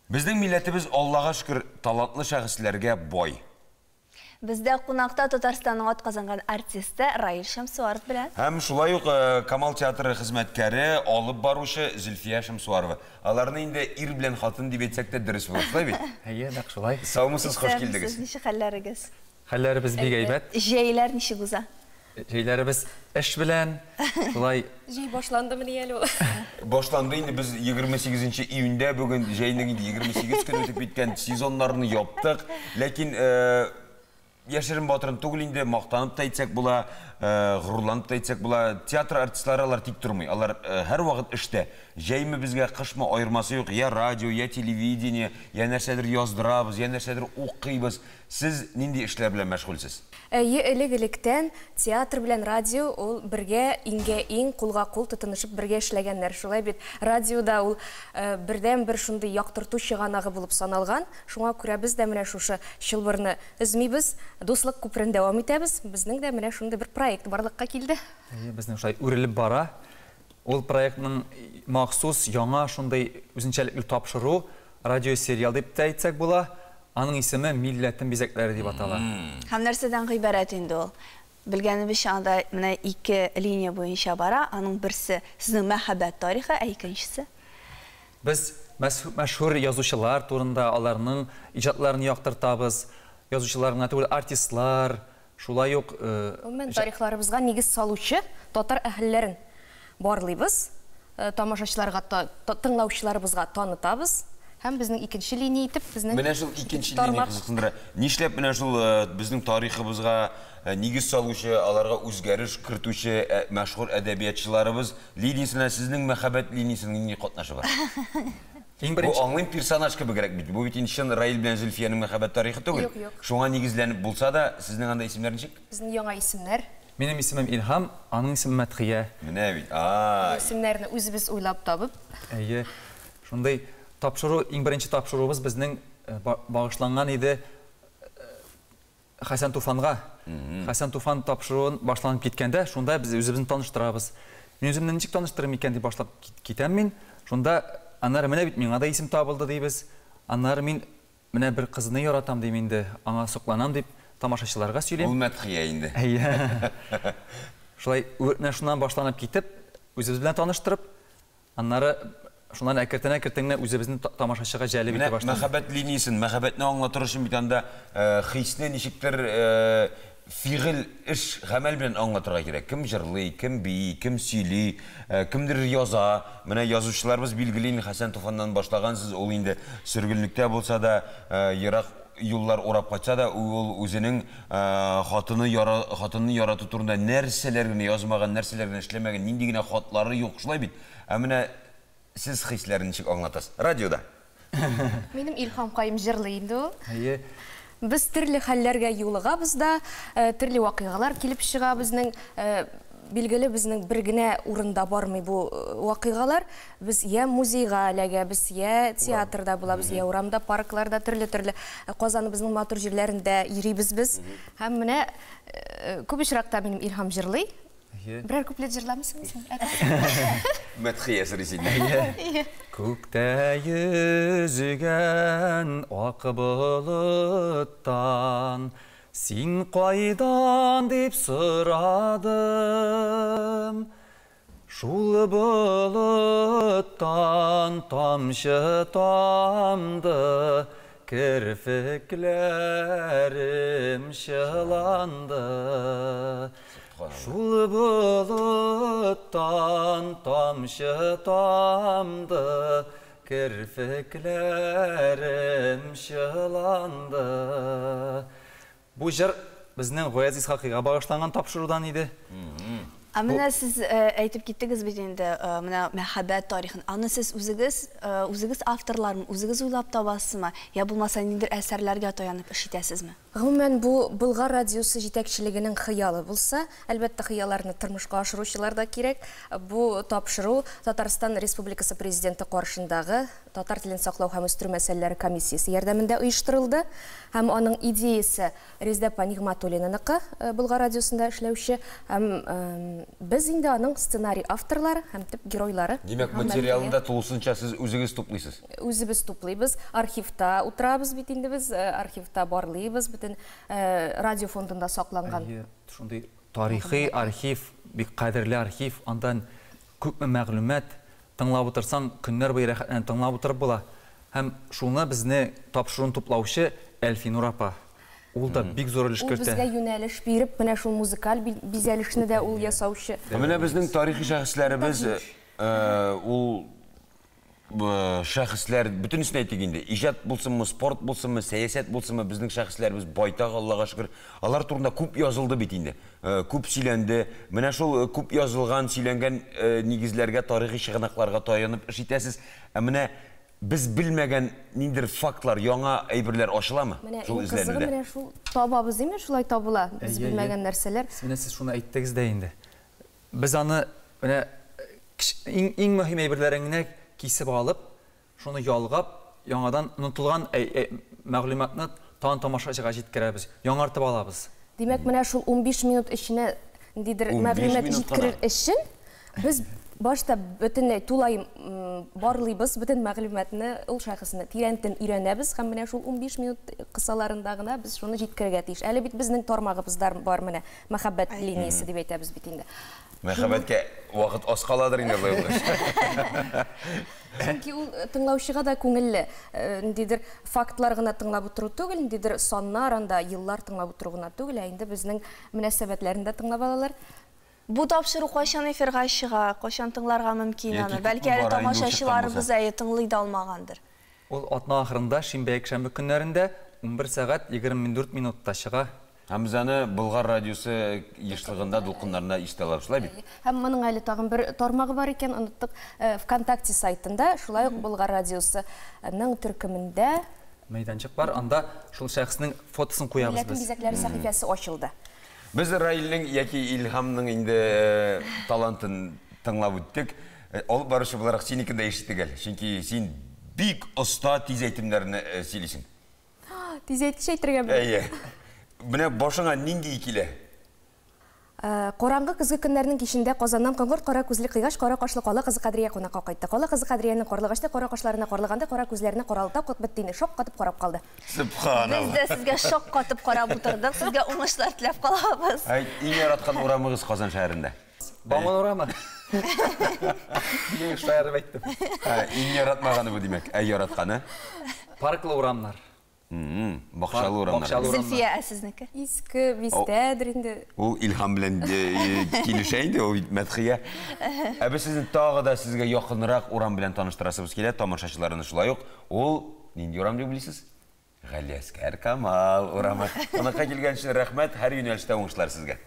Безнең милләтебез, Аллага шөкер, талантлы шәхесләргә бай. Бездә кунакта Татарстанның атказанган артисты Раил Шәмсуаров белән. Һәм шулай ук Камал театры хезмәткәре, алып баручы Зөлфия Шәмсуарова. Аларны инде ир белән хатын дип әйтсәк тә дөрес булыр, шулай бит? Әйе, нәкъ шулай. Саумысыз, хуш килдегез. Исәнмесез, ничек хәлләрегез? Хәлләребез бик әйбәт. Җәйләр ничек уза? Җәйләребез эш белән, шулай. Җәй башландымыни әле ул? Башланды инде, без 28 нче июньдә бүген, җәйнең инде 28 көне үтеп киткән, сезоннарны яптык. Ләкин яшерен батырын түгел инде, мактанып та әйтсәк була, горурланып та әйтсәк була, театр артистлары алар тик тормый, алар һәрвакыт эштә. Җәйме безгә, кышмы, аермасы юк, я радио, я телевидение, я нәрсәдер яздырабыз, я нәрсәдер укыйбыз. Сез нинди эшләр белән мәшгульсез? Әйе, элек-электән театр белән радио ул бергә, иңгә-иң, кулга-кул тотынышып бергә эшләгәннәр. Шулай бит, радио да ул бердәнбер шундый яктырту чыганагы булып саналган. Шуңа күрә без дә менә шушы чылбырны өзмибез, дуслык күперен дәвам итәбез. Безнең дә менә шундый бер проект барлыкка килде. Әйе, безнең шулай үрелеп бара. Ул проектның махсус яңа шундый үзенчәлекле тапшыру, радиосериал дип тә әйтсәк була. Аның исеме Милләтем бизәкләре дип атала. Һәм нәрсәдән гыйбарәт инде ул? Белгәнебезчә, анда менә ике линия буенча бара. Аның берсе, сезнең мәхәббәт тарихы, ә икенчесе? Без мәшһүр язучылар турында, аларның иҗатларын яктыртабыз. Язучылар гына түгел, артистлар, Шулай ук. Гомумән, тарихларыбызга нигез салучы татар әһелләрен барлыйбыз, тамашачыларга, тыңлаучыларыбызга танытабыз һәм безнең икенче линия итеп безнең Менә шул икенче линия кызыксындыра. Нишләп менә шул безнең тарихыбызга нигез салучы, аларга үзгәреш кертүче мәшһүр әдәбиятчыларыбыз линиясенә сезнең мәхәббәт линиясенең нинди катнашы бар? Иң Бу беренче. аңлыйм персонаж кебегрәк бит. Бу бит инде чын Раил белән Зөлфиянең мәхәббәт тарихы түгел. Юк, юк. Шуңа нигезләнеп булса да, сезнең анда исемнәр ничек? Безнең яңа исемнәр. Минем исемем Илһам, аның исеме Мәдхия. Менә бит, Бу ай. исемнәрне үзебез уйлап табып. Әйе. Шундый тапшыру, иң беренче тапшыруыбыз безнең багышланган иде Хәсән Туфанга. Хәсән Туфан тапшыруын башланып киткәндә, шунда без үзебезне таныштырабыз. Мин үземне ничек таныштырыйм икән дип башлап китәм мин. Шунда аннары менә бит миңа да исем табылды дибез. Аннары мин менә бер кызны яратам дим инде, аңа сокланам дип тамашачыларга сөйлим. Ул Мәдхия инде. Әйе. Шулай менә шуннан башланып китеп, үзебез белән таныштырып, Аннары шуннан әкертен-әкертен генә үзебезне тамашачыга җәлеп Менә итә башладык. мәхәббәт линиясен, мәхәббәтне аңлатыр өчен бит анда хисне ничектер фигыль, эш, гамәл белән аңлатырга кирәк. Кем җырлый, кем бии, кем сөйли, кемдер яза. Менә язучыларыбыз билгеле инде, Хәсән Туфаннан башлагансыз, ул инде сөргенлектә булса да, ерак юллар урап кайтса да, ул үзенең хатыны яра, хатынны ярату турында нәрсәләр генә язмаган, нәрсәләр генә эшләмәгән, нинди генә хатлары юк, шулай бит? Ә менә сез хисләрне ничек аңлатасыз? Радиода. Минем Илһамкаем җырлый инде ул. Әйе. Без төрле хәлләргә юлыгабыз да, төрле вакыйгалар килеп чыга безнең. Билгеле, безнең бер генә урында бармый бу вакыйгалар. Без йә музейга эләгәбез, йә театрда булабыз, йә урамда, паркларда, төрле-төрле Казаныбызның матур җирләрендә йөрибез без. Һәм менә күп очракта минем Илһам җырлый. Берәр куплет җырламыйсыңмы син? Мәдхия сорый синнән. Әйе. Күктә йөзгән ак болыттан Син кайдан дип сорадым. Шул болыттан тамчы тамды, Керфекләрем чыланды. Шул болыттан тамчы тамды, Керфекләрем чыланды. Бу җыр безнең Гаяз Исхакыйга багышланган тапшырудан иде. Ә менә сез әйтеп киттегез бит инде, менә мәхәббәт тарихын. Аны сез үзегез, үзегез авторлармы, үзегез уйлап табасызмы, я булмаса ниндидер әсәрләргә таянып эш итәсезме? Гомумән, бу Болгар радиосы җитәкчелегенең хыялы булса, әлбәттә, хыялларны тормышка ашыручылар да кирәк. Бу тапшыру Татарстан Республикасы Президенты каршындагы татар телен саклау һәм үстерү мәсьәләләре комиссиясе ярдәмендә оештырылды. Һәм аның идеясе Резеда апа Нигъмәтуллинаныкы, Болгар радиосында эшләүче. Һәм без инде аның сценарий авторлары һәм төп геройлары. Димәк, материалны да тулысынча сез үзегез туплыйсыз? Үзебез туплыйбыз. Архивта утырабыз бит инде без, архивта барлыйбыз, бөтен радио фондында сакланган. Әйе, шундый тарихи архив, бик кадерле архив, андан күпме мәгълүмат, тыңлап утырсаң, көннәр буе рәхәтләнеп тыңлап утырып була. Һәм шуны безне тапшыруын туплаучы Әлфинур апа, ул да бик зур өлеш Ул кертә. безгә юнәлеш биреп, менә шул музыкаль бизәлешне дә ул ясаучы. Ә менә безнең тарихи шәхесләребез, ул шәхесләр, бөтенесен әйтик инде, иҗат булсынмы, спорт булсынмы, сәясәт булсынмы, безнең шәхесләребез байтак, Аллага шөкер. Алар турында күп язылды бит инде, күп сөйләнде. Менә шул күп язылган, сөйләнгән нигезләргә, тарихи чыганакларга таянып эш итәсез. Ә менә без белмәгән ниндидер фактлар, яңа әйберләр ачыламы Менә шул иң кызыгы эзләнүдә? менә шул табабыз, димме, шулай табыла, без Әйе, әйе. белмәгән нәрсәләр. Менә сез шуны әйттегез дә инде. Без аны менә иң, иң мөһим әйберләрен генә кисеп алып, шуны ялгап, яңадан онытылган мәгълүматны тагын тамашачыга җиткерәбез, яңартып алабыз. Димәк, менә шул 15 минут эченә ниндидер 15 мәгълүмат минут җиткерер кына. өчен без башта бөтенләй тулаем барлыйбыз, бөтен мәгълүматны, ул шәхесне тирәнтен өйрәнәбез һәм менә шул 15 минут кысаларында гына без шуны җиткерергә тиеш. Әле бит безнең тармагыбызда бар менә мәхәббәт линиясе дип әйтәбез бит инде. Мәхәббәткә вакыт аз каладыр инде болай булгач. Чөнки ул тыңлаучыга да күңелле, ниндидер фактлар гына тыңлап утыру түгел, ниндидер саннар анда еллар тыңлап утыру гына түгел, ә инде безнең мөнәсәбәтләрне дә тыңлап алалар. Бу тапшыру кайчан эфирга чыга, кайчан тыңларга мөмкин Яки аны? күпме Бәлки әле бара инде ул чыккан тамашачыларыбыз булса? әйе тыңлый да алмагандыр. Ул атна ахырында, шимбә якшәмбе көннәрендә 11 сәгать 24 минутта чыга. Һәм без аны Болгар радиосы ешлыгында, дулкыннарында ишетә алабыз, шулай бит? Һәм моның әле тагын бер тармагы бар икән, оныттык. ВКонтакте сайтында, шулай ук Болгар радиосының төркемендә мәйданчык бар, анда шул шәхеснең фотосын куябыз Милләтнең без. бизәкләре сәхифәсе ачылды. Без Раилнең яки Илһамның инде талантын тыңлап үттек. Алып баручы буларак синекен дә ишеттек әле. Чөнки син бик оста тиз әйтемнәрне сөйлисең. Тиз әйткеч әйтергә беләм. Әйе. Менә башыңа нинди килә? Караңгы көзге көннәрнең кичендә Казаннан коңгырт кара күзле кыйгач кара кашлы кала кызы Кадрия кунакка кайтты. Кала кызы Кадриянең карлыгачтай кара кашларына карлыгандай кара күзләренә каралта Котбетдинне шок катып карап калды. Субханалла. Без дә сезгә шок катып карап утырдык. Сезгә уңышлар теләп калабыз. Әй, иң яраткан урамыгыз Казан шәһәрендә? Бауман урамы. Мин шаярып әйттем. Иң яратмаганы бу димәк. Ә яратканы? Парклы урамнар. Бакчалы урамнар. Бакчалы урамнар. Зөлфия, ә сезнеке? Иске бистәдер инде. Ул Илһам белән килешә инде, ул бит мәдхия. Ә без сезне тагы да сезгә якынрак урам белән таныштырасыбыз килә, тамашачыларны шулай ук. Ул нинди урам дип уйлыйсыз? Галиәскәр Камал урамы. Кунакка килгән өчен рәхмәт, һәр юнәлештә уңышлар сезгә.